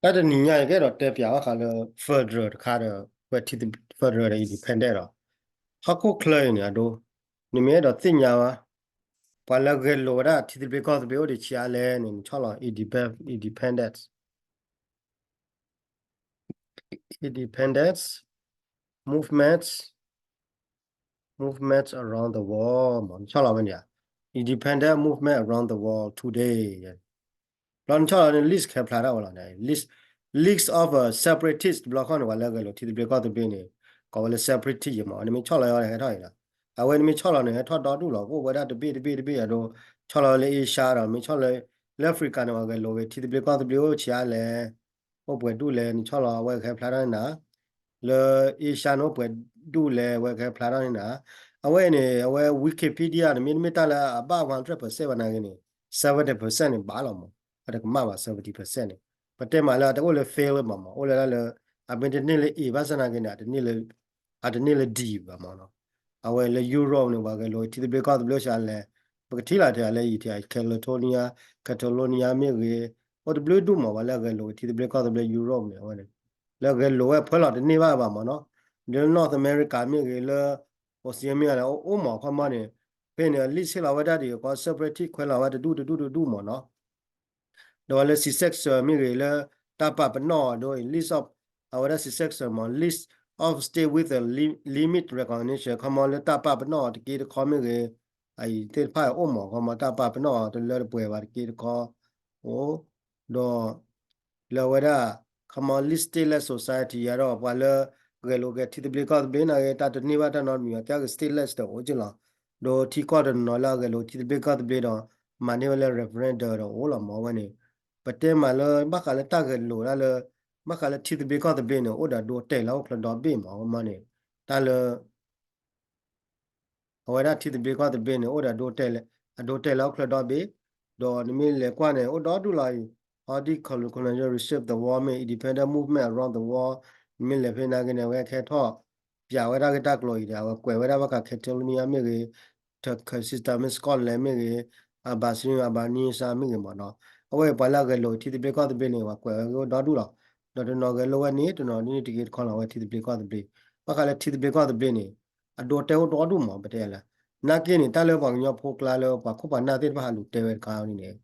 တၢ်တနံၤညါအံၤ ကအဲၣ်ဒိးတဲပၠးဘၣ်ဃးလၢ federal တခါဒီး ဝဲ federal ဒီး independent ဒီး ဟီၣ်ခိၣ်ချၢအံၤန့ၣ် အဒိ နမ့ၢ်အဲၣ်ဒိးသ့ၣ်ညါဘၣ် ပှၤလၢဂဲၤလိာ်ဝဲဒၣ်ထံသဘျ့ကီၢ်သဘျ့အိၣ်ဒံးဆံးအါလဲၣ်န့ၣ် နဆီၣ်လီၤ independent, independent, independence movement, movement around the world မး နဆီၣ်လီၤဝဲန့ၣ် independent movement around the world today ဘျီနဆီၣ်လီၤန့ၣ် list ခဲဖျါထီၣ်ဝဲလီၤ list, list of a separatist တဘျီခီၣ်န့ၣ် ပှၤလၢဂဲၤလိာ်ထံသဘျ့ကီၢ်သဘျ့န့ၣ် ကိးဝဲလၢ separatist မး နမ့ၢ်ဆီၣ်လီၤအီၤန့ၣ် ဟဲထီၣ်အံၤလီၤ. အဝဲနမ့ၢ်ဆီၣ်လီၤန့ၣ် ဟဲထီၣ်ဒီဒူၣ်လီၤ ကအိၣ်ဝဲဒၣ်တဘ့ၣ်တဘ့ၣ်တဘ့ၣ်အဒိ ဆီၣ်လီၤလၢ Asia ဒီး မ့ၢ်ဆီၣ်လၢ လၢ Africa န့ၣ် ပှၤဂဲၤလိာ်ဝဲထံသဘျ့ကီၢ်သဘျ့အိၣ်ဆံးအါလဲၣ် အိၣ်ပှဲၤဒူၣ်လဲၣ် နဆီၣ်လီၤအဝဲကဟဲဖျါထီၣ်န့ၣ်နၤ လၢ Asia န့ၣ် အိၣ်ပှဲၤဒူၣ်လဲၣ် အဝဲကဟဲဖျါထီၣ်န့ၣ်နၤ အဝဲန့ၣ် အဝဲ Wikipedia န့ၣ် မ့တမ့ၢ်တၢ်လၢအဘၣ် one hundred percent ဘၣ်နာ်ဂ့ၤန့ၣ် seventy percent န့ၣ် ဘၣ်လီၤမး အတကမၣ်ဘၣ် seventy percent န့ၣ် ပတဲမးလၢအတအိၣ်လၢ fail ဘၣ်မး အိၣ်လၢတၢ်လၢ အမ့ၢ်တန့ၢ်လၢ A ဘၣ်ဆၣ်နာ်ဂ့ၤန့ၣ် အတန့ၢ်လၢ D ဘၣ်မးနီၤ အဝဲလၢ Europe န့ၣ် ပှၤဂဲၤလိာ်ထံသဘျ့ကီၢ်သဘျ့အိၣ်ဆံးအါလဲၣ် ပကထံၣ်လီၤထဲလၢအံၤထဲ Catalonia, Catalonia မ့ၢ်ဂ့ၤ အိၣ်တဘျုးဒူၣ်မး ပှၤလၢအဂဲၤလိာ်ထံသဘျ့ကီၢ်သဘျ့ Europe န့ၣ် အဝဲန့ၣ် လၢဂဲၤလိာ်ဝဲဖဲလီၤတန့ၢ်ဘၣ်ဘၣ်မးနီၤ ဒီး North America မ့ၢ်ဂ့ၤ လၢ Oceania မ့ၢ်ဂ့ၤ အိၣ်မးခီမီန့ၣ် ဖဲန့ၣ် list ဟ့ၣ်လီၤဝဲဒၣ်ဒ်အံၤ ကီး separatist ခွဲးလီၤဝဲတဒူၣ်တဒူၣ်တဒူၣ်မးနီၤ ဒီးဝဲလၢ secession မ့ၢ်ဂ့ၤ လၢတၢ်ပာ်ပနီၣ်အီၤဒီး list of အဝဲဒၣ် secession မး list of state with a limit recognition ခီမီလၢတၢ်ပာ်ပနီၣ်အီၤတက့တခီမ့ၢ်ဂ့ၤ အအံၤသ့ၣ်တဖၣ်အိၣ်မး ခီမီတၢ်ပာ်ပနီၣ်အီၤတလၢတပှဲၤဘၣ်တက့တခီ အိၣ် ဒီး လၢအဝဲဒၣ် ခီမီ list stateless society ယၤဒီး ပှၤလၢ ဂဲၤလိာ်က့ၤထံသဘျ့ကီၢ်သဘျ့နာ်ဂ့ၤ တၢ်တန့ၢ်ဘၣ်တၢ်နီတမံၤအီၤ သ့ၣ်ဂ့ၤ stateless ဒီးအိၣ်က့လီၤ. ဒီးထံကီၢ်တနီၤနီၤလၢအဂဲၤလိာ်ထံသဘျ့ကီၢ်သဘျ့ဒီး မၤန့ၢ်ဝဲလၢ referendum ဒီးအိၣ်လီၤမးဝဲန့ၣ် ပတဲမးလၢ ဘၣ်ဃးလၢတၢ်ဂဲၤလိာ်ဒၣ်လၢ ဘၣ်ဃးလၢထံသဘျ့ကီၢ်သဘျ့န့ၣ် အိၣ်ဒီးအဒိတဲာ်လၢဟီၣ်ခိၣ်ချၢဒီဘ့ၣ်မး ဝဲမးန့ၣ် တၢ်လၢ အဝဲဒၣ်ထံသဘျ့ကီၢ်သဘျ့န့ၣ် အိၣ်ဒီးအဒိတဲာ်လၢ အဒိတဲာ်လၢဟီၣ်ခိၣ်ချၢဒီဘ့ၣ်, ဒီးနမ့ၢ်လဲၤကွၢ်န့ၣ် အိၣ်ဒီဒူၣ်လီၤအံၤ, How did colonialism reshape the world မ့ၢ် independent movement around the world နမ့ၢ်လဲၤဖဲနာ်က့န့ၣ် အဝဲကဟဲထီၣ် ပၠးဝဲဒၣ်က့ၤတၢ်ကျိၤအံၤဒီး အဝဲကွဲးဝဲဒၣ်ဘၣ်ဃး Catalonia မ့ၢ်ဂ့ၤ, Turkish system မ့ၢ် Scotland မ့ၢ်ဂ့ၤ, Aberdeen Albanese မ့ၢ်ဂ့ၤမးနီၤ, အဝဲပှၤလၢအဂဲၤလိာ်ထံသဘျ့ကီၢ်သဘျ့န့ၣ် ပှၤကွဲးဝဲက့ၤအိၣ်ဒီဒူၣ်လီၤ. ဒီးတနီၤဂဲၤလိာ်ဝဲန့ၣ် တနီၤန့ၣ်တက့ၢ်တခီလီၤ အဝဲထံသဘျ့ကီၢ်သဘျ့, ဘၣ်ဃးလၢထံသဘျ့ကီၢ်သဘျ့န့ၣ် အဒိတဲာ်အိၣ်ဒီဒူၣ်မး ပတဲလၢ နာ်က့န့ၣ် တၢ်လၢပှၤကညီဖိကျါလၢပှၤခိၣ်ပှၤနၢ်သ့ၣ်တဖၣ်ဟးလူၤတဲဝဲတခါန့ၣ်န့ၣ်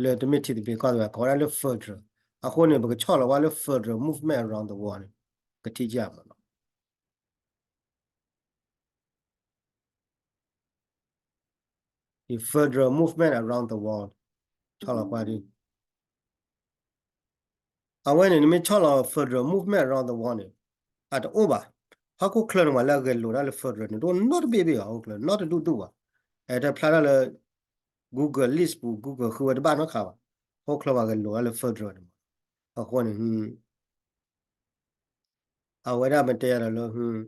လၢတမ့ၢ်ထံသဘျ့ကီၢ်သဘျ့ ကိးဝဲဒၣ်လၢ federal, အဃိန့ၣ် ပကဆီၣ်လီၤဝဲလၢ federal movement around the world န့ၣ် ကထံၣ်ကမးနီၤ federal movement around the world ဆီၣ်လီၤကွၢ်ဒ် အဝဲန့ၣ် နမ့ၢ်ဆီၣ်လီၤ federal movement around the world န့ၣ် အတအိၣ်ဘၣ်. ဟီၣ်ခိၣ်ချၢန့ၣ် ပှၤလၢအဂဲၤလိာ်ဒၣ်လၢ federal န့ၣ် တအိၣ်နီတဘ့ၣ်ဘ့ၣ်ဘၣ် ဟီၣ်ခိၣ်ချၢ နီတဒူၣ်ဒူၣ်ဘၣ်. အဲ တဖျါဒၣ်လၢ Google list ပူၤ Google ဃုဝဲတဘၣ်နီတခါဘၣ်. ဟီၣ်ခိၣ်ချၢပှၤဂဲၤလိာ်ဒၣ်လၢ federal န့ၣ်မး. အဃိန့ၣ် အဝဲဒၣ်မ့ၢ်တဲယၤဒီးလၢ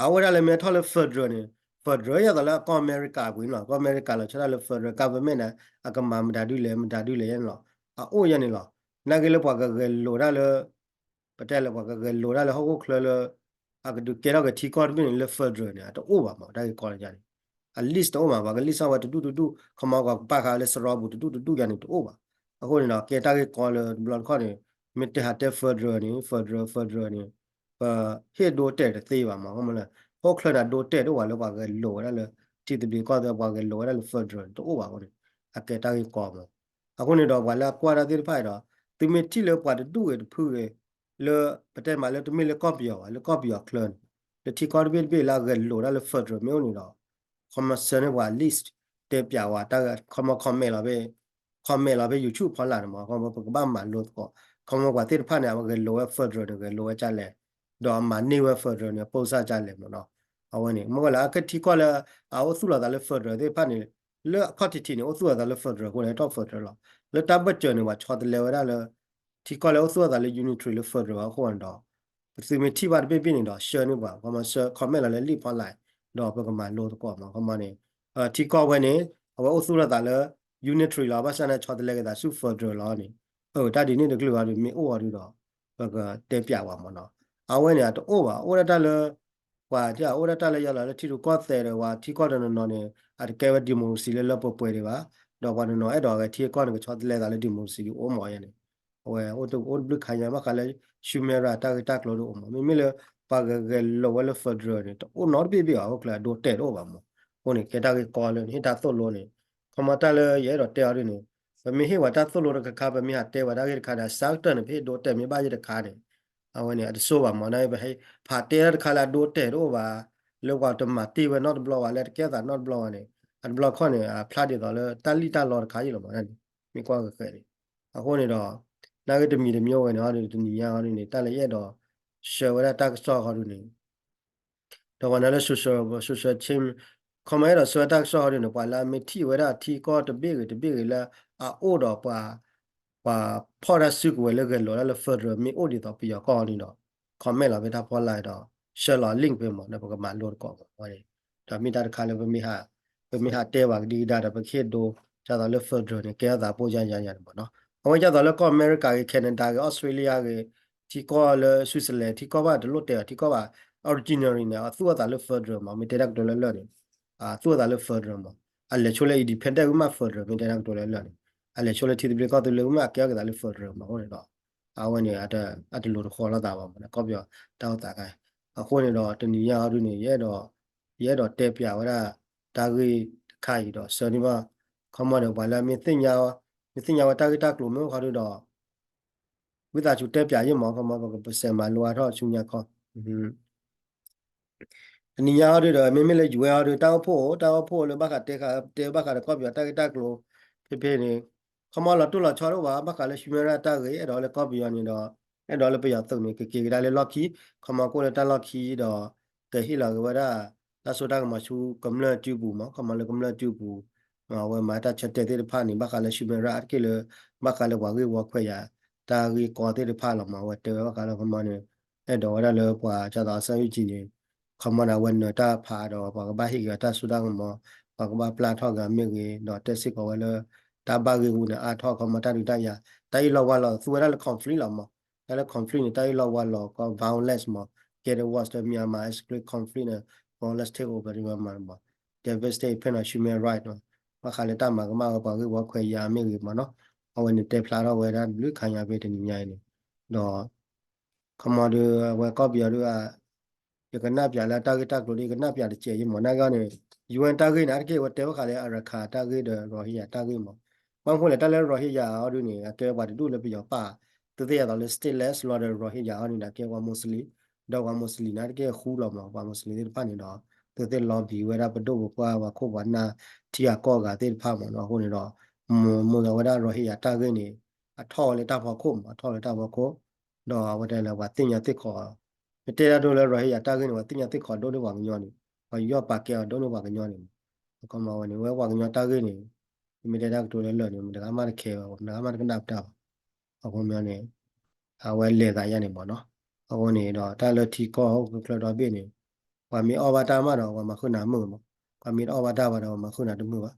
အဝဲဒၣ်လၢမ့ၢ်ထီၣ်လၢ federal န့ၣ် federal ယၤသိးလၢကီၢ်အမဲရကၤပူၤန့ၣ်လီၤ. ကီၢ်အမဲရကၤလီၤဆီဒၣ်လၢ federal government န့ၣ် အကမၤမတၤဒုလဲၣ် မတၤဒုလဲၣ်ယဲန့ၣ်လီၤ. အအိၣ်ယဲန့ၣ်လီၤ. နာ်က့လၢပှၤကဂဲၤလိာ်ဒၣ်လၢ ပတဲလၢပှၤကဂဲၤလိာ်ဒၣ်လၢဟီၣ်ခိၣ်ချၢလၢ အကဒုးကဲထီၣ်က့ၤထံကီၢ်တဘ့ၣ်န့ၣ်လၢ federal န့ၣ် အတအိၣ်ဘၣ်မး တၢ်ဂ့ၢ်ကီလၢယၤန့ၣ် အ list တအိၣ်မး ပှၤက list ဝဲတဒူၣ်တဒူၣ် ခီမီပှၤကပာ်ဃာ်လၢစရီပူၤတဒူၣ်တဒူၣ်ယၤန့ၣ်တအိၣ်ဘၣ်. အဃိန့ၣ်ဒီး ကဲတၢ်ဂ့ၢ်ကီလၢတဘျီတခီၣ်န့ၣ် မ့ၢ်တဲဟးတဲ federal န့ၣ် federal federal န့ၣ် ပဟ့ၣ်ဒိတဲာ်တသ့ဘၣ်မး ခီမီလၢ ဟီၣ်ခိၣ်ချၢန့ၣ် အဒိတဲာ်တအိၣ်ဘၣ်လၢပှၤဂဲၤလိာ်ဝဲဒၣ်လၢ ထံသဘျ့ကီၢ်သဘျ့ ပှၤဂဲၤလိာ်ဝဲဒၣ်လၢ federal န့ၣ် တအိၣ်ဘၣ်အဃိန့ၣ် အကဲတၢ်ဂ့ၢ်ကီမး. အဃိန့ၣ်ဒီးပှၤလၢအကွၢ်တၢ်သ့ၣ်တဖၣ်အံၤဒီး သုမ့ၢ်ထံၣ်လၢပှၤတဒူၣ်ဂ့ၤတဖုဂ့ၤ လၢ ပတဲမးလၢတမ့ၢ်လၢကီၢ်ပယီၤဘၣ် လၢကီၢ်ပယီၤချၢန့ၣ် လၢထံကီၢ်တဘ့ၣ်တဘ့ၣ်လၢအဂဲၤလိာ်ဒၣ်လၢ federal မ့ၢ်အိၣ်န့ၣ်ဒီး ခီမီ share န့ၢ်ပှၤ list တဲပၠးဝဲ ခီမီ comment လီၤဖဲ comment လီၤဖဲ YouTube ဖီလာ်န့ၣ်မး ခီမီပကဘၣ်မၤလိသကိး ခီမီပှၤသ့ၣ်တဖၣ်န့ၣ် အဂဲၤလိာ်ဝဲ federal န့ၣ် ဂဲၤလိာ်ဝဲဒ်လဲၣ် ဒီးအမၤန့ၢ်ဝဲ federal န့ၣ် အပိၢ်စၢ်ဒ်လဲၣ်မးနီၤ. အဝဲန့ၣ် မ့ၢ်ဝဲလၢအကဲထံကီၢ်လၢ အအိၣ်သူၣ်လီၤသးလၢ federal သ့ၣ်တဖၣ်န့ၣ် လၢအခီၣ်ထံးထံးန့ၣ် အိၣ်သူၣ်လီၤသးလၢ federal အဃိန့ၣ် ဟဲထီၣ် federal လီၤ. လၢတၢ်ဘၢၣ်စၢၤန့ၣ် ပှၤဆီတလဲဝဲဒၣ်လၢ ထံကီၢ်လၢအိၣ်သူၣ်လီၤသးလၢ unitary လၢ federal အဃိန့ၣ်ဒီး ပသုမ့ၢ်ထံၣ်ဘၣ်တဘ့ၣ်ဘ့ၣ်န့ၣ်ဒီး share န့ၢ်ပှၤ ခီမီ share comment လီၤလၢ link ဖီလာ် ဒီးပကမၤလိသကိးမး ခီမီန့ၣ် ထံကီၢ်ဝဲန့ၣ် အဝဲအိၣ်သူၣ်လီၤသးလၢ unitary လီၤ ဘၣ်ဆၣ်န့ၣ် ဆီတလဲက့ၤသးဆူ federal လီၤန့ၣ် အတၢ်ဒ်န့ၣ်တကလုာ်အီၤဒီး မ့ၢ်အိၣ်အီၤဒီး ပကတဲပၠးဝဲမးနီၤ. အဝဲန့ၣ် အတအိၣ်ဘၣ် အိၣ်ဒၣ်တၢ်လၢ ပှၤအိၣ်ဒၣ်တၢ်လၢယၤလီၤလၢထံရူၢ်ကီၢ်သဲးဒီး ပှၤထံကီၢ်တနီၤနီၤန့ၣ် အတကဲဝဲ democracy လၢလၢပှဲၤပှဲၤဒံးဘၣ်, ဒီးပှၤတနီၤနီၤအဲၣ်ဒိးဂဲၤထံဂဲၤကီၢ်န့ၣ် ကဆီတလဲသးလၢ democracy ဒ်အိၣ်မးယဲန့ၣ် အဝဲအိၣ်တဘျုးခါညါ ဘၣ်ဃးလၢ Sumera တၢ်ဂ့ၢ်တၢ်ကျိၤဒ်အိၣ်မး မ့မ့ၢ်လၢ ပှၤဂဲၤလိာ်ဝဲလၢ federal န့ၣ် တအိၣ်နီတဘ့ၣ်ဘ့ၣ်အီၤ အိၣ်ကျဲအဒိတဲာ်တအိၣ်ဘၣ်မး. အဃိန့ၣ် ကဲတၢ်ဂ့ၢ်ကီလၢ ဟ့ၣ်တၢ်သိၣ်လိန့ၣ် ခီမီတၢ်လၢယအဲၣ်ဒိးတဲအီၤဒ်န့ၣ် ပမ့ၢ်ဟ့ၣ်ဝဲတၢ်သိၣ်လိတခါခါ ပမ့ၢ်ဟးတဲဝဲတၢ်ဂ့ၢ်တခါဒီး ဆၢကတၢၢ်န့ၣ် ပဟ့ၣ်ဒိတဲာ်မ့ၢ်ဘၣ်ယဲၢ်တခါန့ၣ် အဝဲန့ၣ် အတဆိဘၣ်မး ဖးတဲတၢ်တခါလၢအဒိတဲာ်တအိၣ်ဘၣ် လၢပှၤတမၤတ့ၢ်ဝဲနီတဘျီဘၣ် လၢတကဲအသးနီတဘျီဘၣ်န့ၣ် အတဘျီခီၣ်န့ၣ် အဖျါဒ်သိးလၢတၢ်လံၣ်တၢ်လီတခါယဲၢ်လီၤမးန့ၣ် မ့ၢ်ကွၢ်ဃဲးဃဲးန့ၣ် အဃိန့ၣ်ဒီး နာ်က့တမံၤတမံၤဝဲန့ၣ် ဟီဒ်တနံၤညါဟီဒ်န့ၣ် တၢ်လၢယအဲၣ်ဒိး ဆှၢဝဲဒၣ်တၢ်ကစီၣ်ဟီဒ်န့ၣ် ဒီးပှၤနာ်လၢ social social chain ခီမီအဲၣ်ဒိးဆှၢဝဲတၢ်ကစီၣ်ဟီဒ်န့ၣ် ပှၤလၢအမ့ၢ်ထံၣ်ဝဲဒၣ်ထံကီၢ်တဘ့ၣ်ဂ့ၤတဘ့ၣ်ဂ့ၤလၢအအိၣ်ဒီးပှၤ ပှၤဖီၣ်တၢ်စုကဝဲၤလၢဂဲၤလိာ်ဒၣ်လၢ federal မ့ၢ်အိၣ်ဒ်သိးပယီၤကီၢ်ဟီဒ်ဒီး comment လီၤဖဲတၢ်ဖီလာ်ဒီး share လီၤ link ဖဲမး ဒီးပကမၤလိသကိးမး ဒီးမ့ၢ်တၢ်တခါလၢ ပမ့ၢ်ဟးတဲပှၤကဒံကဒါဒီး ပကဟ့ၣ်ဒိ ဒ်သိးလၢ federal န့ၣ် ကဲအသးပိၢ်ယါယါယါန့ၣ်မးနီၤ အဝဲဒ်သိးလၢကီၢ် America ဂ့ၤ Canada ဂ့ၤ Australia ဂ့ၤ ထံကီၢ်လၢ Switzerland ထံကီၢ်ဘၣ်တလိၣ်တဲာ်အီၤ ထံကီၢ်ဘၣ် originally န့ၣ် အသူၣ်အသးလၢ federal မး မ့ၢ်တဲတၢ်ကတိၤလၢလၢာ်န့ၣ် အသူၣ်အသးလၢ federal မး အလဲၤဆိလၢ independent ဝံၤမး federal မ့ၢ်တဲတၢ်ကတိၤလၢလၢာ်န့ၣ် အလဲၤဆိလၢထံသဘျ့ကီၢ်သဘျ့ဝံၤမး အကဲထီၣ်က့ၤသးလၢ federal မး အဃိန့ၣ်ဒီး အဝဲန့ၣ် အတလိၤတဃီလိာ်သးဘၣ်မး ကီၢ်ပယီၤတၢ်အိၣ်သးခါ အဃိန့ၣ်ဒီး တနံၤညါအီၤဒ်န့ၣ် ယအဲၣ်ဒိး ယအဲၣ်ဒိးတဲပၠးဝဲဒၣ် တၢ်ဂ့ၢ်တခါအံၤဒီး ဆၢန့ၢ်ဘၣ် ခီမီဒီး ပှၤလၢမ့ၢ်သ့ၣ်ညါ မ့ၢ်သ့ၣ်ညါဝဲတၢ်ဂ့ၢ်တၢ်ကျိၤမ့ၢ်အိၣ်ခီဒ်ဒီး ဝံသးစူၤတဲပၠးယဲၢ်မး ခီမီ ပကပစဲးမၤလိအါထီၣ်ဆူညါခီ တနံၤညါအီၤဒ်ဒီး မ့မ့ၢ်လၢ ယူၢ်အဲၣ် အီၤဒ် တၢ်အိၣ်ဖှိၣ် တၢ်အိၣ်ဖှိၣ်လၢဘၣ်ဃးတဲဃာ် တဲဘၣ်ဃးဒီးကီၢ်ပယီၤတၢ်ဂ့ၢ်တၢ်ကျိၤ ဖဲဖဲန့ၣ် ခီမီလီၤတိၢ်လီၤဆီတအိၣ်ဘၣ် ဘၣ်ဃးလၢ Sumera တၢ်ဂ့ၢ် အဲၣ်ဒိးလၢကီၢ်ပယီၤန့ၣ်ဒီး အဲၣ်ဒိးလၢပယီၤသုးန့ၣ် ကက့ၤကဒါလၢလီၢ်ခံ ခီမီကအိၣ်လၢတၢ်လီၢ်ခံဒီး ကဟ့ၣ်လီၤက့ၤဝဲဒၣ် တၢ်စိတၢ်ကမီၤဆူကမျၢၢ်စုပူၤမး ခီမီလၢကမျၢၢ်စုပူၤ အဝဲမၤတၢ်ဆၢတဲာ်သ့ၣ်တဖၣ်န့ၣ် ဘၣ်ဃးလၢ Sumera အါတက့ၢ်လၢ ဘၣ်ဃးလၢပှၤဂ့ၢ်ဝီခွဲးယာ် တၢ်ဂ့ၢ်ကီသ့ၣ်တဖၣ်လီၤမး အဝဲတဲဝဲဘၣ်ဃးလၢခီမီန့ၣ် အဲၣ်ဒိးဝဲဒၣ်လၢပှၤ ကၠၢ်သီအစၢ်အုၣ်ကံန့ၣ် ခီမီန့ၣ် အဝဲနၢၤတၢ်ဖးဒီး ပှၤကဘၣ်ဟ့ၣ်က့ၤအီၤတၢ်စိတၢ်ကမီၤ ပှၤကဘၣ်ပျၢ်ထီၣ်က့ၤအီၤမ့ၢ်ဂ့ၤ ဒီးတဲစ့ၢ်ကီးဝဲလၢ တၢ်ဘၣ်ဂ့ၢ်ဝူန့ၣ် အါထီၣ်ခီမီတၢ်ဒုးတၢ်ယၤ တၢ်အ့ၣ်လိာ်ဝါလိာ် သူဝဲဒၣ်လၢ conflict လီၤမး တၢ်လၢ conflict န့ၣ် တၢ်အ့ၣ်လိာ်ဝါလိာ်ကီ violence မး Get What's the Myanmar escalate conflict န့ၣ် violence take over the Myanmar မး devastate ဖဲန့ၣ် human right မး ဘၣ်ဃးလၢတၢ်မၤကမၣ်ဝဲပှၤဂ့ၢ်ဝီခွဲးယာ်မ့ၢ်ဂ့ၤမးနီၤ အဝဲန့ၣ်တဲဖျါထီၣ်ဝဲဒၣ်တဘျုးခါညါဖဲတနံၤညါအံၤန့ၣ် ဒီး ခီမီဒီး အဝဲကီၢ်ပယီၤဒီး ယကနၣ်ပၠးလၢတၢ်ဂ့ၢ်တၢ်ကျိၤဒီး ယကနၣ်ပၠးတစဲးယံမး နာ်က့န့ၣ် ယူၢ်အဲၣ် တၢ်ဂ့ၢ်န့ၣ် အါတက့ၢ်အဝဲတဲဘၣ်ဃးလၢ Arakan တၢ်ဂ့ၢ်ဒီး Rohingya တၢ်ဂ့ၢ်မး ဘၣ်မနုၤလဲၣ် တၢ်လၢ Rohingya အီၤဒ်န့ၣ် အကဲပှၤတဒူၣ်လၢပယီၤပာ် သုသ့ၣ်ညါသိးလၢ stateless လီၤဒီး Rohingya အီၤန့ၣ် အကဲပှၤ Muslim ဒီးပှၤ Muslim န့ၣ် အါတက့ၢ်ဃူလီၤမး ပှၤ Muslim သ့ၣ်တဖၣ်န့ၣ်ဒီး သုသ့ၣ် lobby ဝဲဒၣ်ပဒိၣ်ပပှၢ်ပှၤခိၣ်ပှၤနၢ်ထံဂၤကီၢ်ဂၤသ့ၣ်တဖၣ်မးနီၤ အဃိန့ၣ်ဒီး မိၢ်မိၢ်ဒီးဝဲဒၣ် Rohingya တၢ်ဂ့ၢ်န့ၣ် အထီၣ်ဝဲလၢတၢ်ဖီခိၣ်မး အထီၣ်လၢတၢ်ဖီခိၣ် ဒီးအဝဲတဲလၢပှၤသ့ၣ်ညါသ့ၣ်ခိး ပတဲတၢ်ဒိၣ်လၢ Rohingya တၢ်ဂ့ၢ်န့ၣ် ပှၤသ့ၣ်ညါသ့ၣ်ခိးဒိၣ်န့ၢ်ပှၤကညီန့ၣ် ပှၤယူးယီၣ်ပာ်ကဲအီၤဒိၣ်န့ၢ်ပှၤကညီန့ၣ်မး အခီမီဝဲန့ၣ် ဝဲပှၤကညီတၢ်ဂ့ၢ်န့ၣ် မ့ၢ်တဲတၢ်ကတိၤလၢလၢာ်န့ၣ် မတၤဂၤမးတခဲဘၣ် မတၤဂၤမးတကနၣ်ပတၢ်ဘၣ် အဃိမီန့ၣ် အဝဲလဲၤသးယါန့ၣ်မးနီၤ အဃိန့ၣ်ဒီး တၢ်လၢထံကီၢ်ဟီၣ်ခိၣ်ချၢဒီဘ့ၣ်န့ၣ် ပှၤမ့ၢ်အီၣ်ဘၣ်တၢ်မးဒီး ပှၤမၤဃုာ်နၤမုာ်မး ပှၤမ့ၢ်တအီၣ်ဘၣ်တၢ်ဘၣ်ဒီး ပှၤမၤဃုာ်နၤတမုာ်ဘၣ်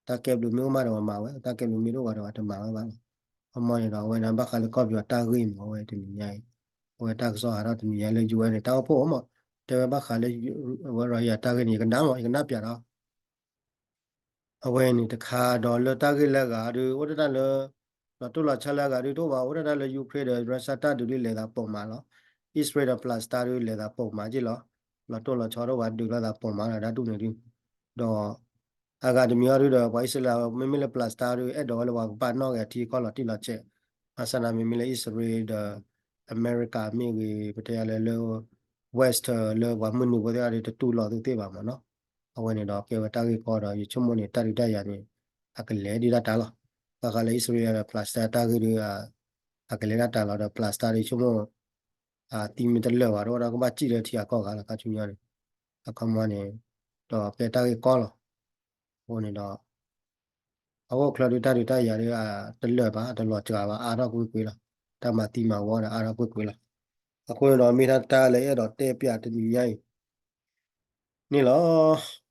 တၢ်ကဲဘျုးမ့ၢ်အိၣ်မးဒီးပှၤမၤဝဲ တၢ်ကဲဘျုးမ့ၢ်တအိၣ်ဘၣ်ဒီးပှၤတမၤဝဲဘၣ်လီၤ. ခီမီန့ၣ်ဒီး အဝဲန့ၣ်ဘၣ်ဃးလၢကီၢ်ပယီၤတၢ်ဂ့ၢ်မး အဝဲတနံၤညါအံၤ အဝဲတၢ်ကစီၣ်ဟးထီၣ်တနံၤညါလၢ ယူၢ်အဲၣ် န့ၣ် တၢ်အိၣ်ဖှိၣ်မး တဲဝဲဘၣ်ဃးလၢ အဝဲ Rohingya တၢ်ဂ့ၢ်န့ၣ် ယကနၣ်မး ယကနၣ်ပၠးဒီး အဝဲန့ၣ်တခါဒီးလၢတၢ်ဂ့ၢ်လၢအဂၤဒုး အိၣ်ဒၣ်တၢ်လၢ လီၤတိၢ်လီၤဆီလၢအဂၤဒုးတအိၣ်ဘၣ် အိၣ်ဒၣ်တၢ်လၢ Ukraine ဒီး Russia တၢ်ဒုးဒုးလဲၤသးပိာ်မးလီၤ. Israel ဒီး Palestine ဒုးလဲၤသးပိာ်မးက့ၢ်လီၤ. လီၤတိၢ်လီၤဆီတအိၣ်ဘၣ် ဒုးလိာ်သးပိာ်မးလီၤ တၢ်ဒုးန့ၣ်ဒုး ဒီး အဂၤတမံၤအီၤဒုးဒီး ပှၤအံၣ်စရ့လး မ့မ့ၢ်လၢ Palestine ဒုး အဲၣ်ဒိးဝဲလၢပှၤကဘၣ်နီၣ်ဂဲၤထံကီၢ်လီၤတံၢ်လီၤဆဲး ဘၣ်ဆၣ်သနာ် မ့မ့ၢ်လၢအံၣ်စရ့လးဒီး အမဲရကၤမ့ၢ်ဂ့ၤ ပတဲယၤလၢလၢ West လၢပှၤမုၢ်နုာ်ဖိသ့ၣ်တဖၣ်ဒုး တတူၢ်လိာ်သုသ့ၣ်ဘၣ်မးနီၤ. အဝဲန့ၣ်ဒီးကဲဝဲတၢ်ဂ့ၢ်ကီဒီး ယဆိကမိၣ်န့ၣ် တၢ်ဒုးတၢ်ယၤန့ၣ် အကလဲၤဒုးတၢ်တၢ်လီၤ. ဘၣ်ဃးလၢအံၣ်စရ့လးဒီး Palestine တၢ်ဂ့ၢ်ဒုး အကလဲၤဒၣ်တၢ်လီၤဒီး Palestine ဒုး ယဆိကမိၣ် သံမ့ၢ်တလၢာ်ဘၣ် တအိၣ်ဒီးကဘၣ်စံၣ်လၢထံဂၤကီၢ်ဂၤလီၤ ခါဆူညါန့ၣ် အခီမီန့ၣ် ဒီးကဲတၢ်ဂ့ၢ်ကီလီၤ. အဃိန့ၣ်ဒီး အအိၣ်ချၢဒုးတၢ်ဒုးတၢ်ယၤဒုး တလၢာ်ဘၣ် တလီၤစှၤဘၣ် အါထီၣ်ကွ့ၢ်ကွ့ၢ်လီၤ. တၢ်မၤသံမၤဝီဒီးအါထီၣ်ကွ့ၢ်ကွ့ၢ်လီၤ. အဃိန့ၣ်ဒီးမ့ၢ်တၢ်တၢ်လၢအဲၣ်ဒိးတဲပၠးတနံၤညါအံၤ န့ၣ်လီၤ.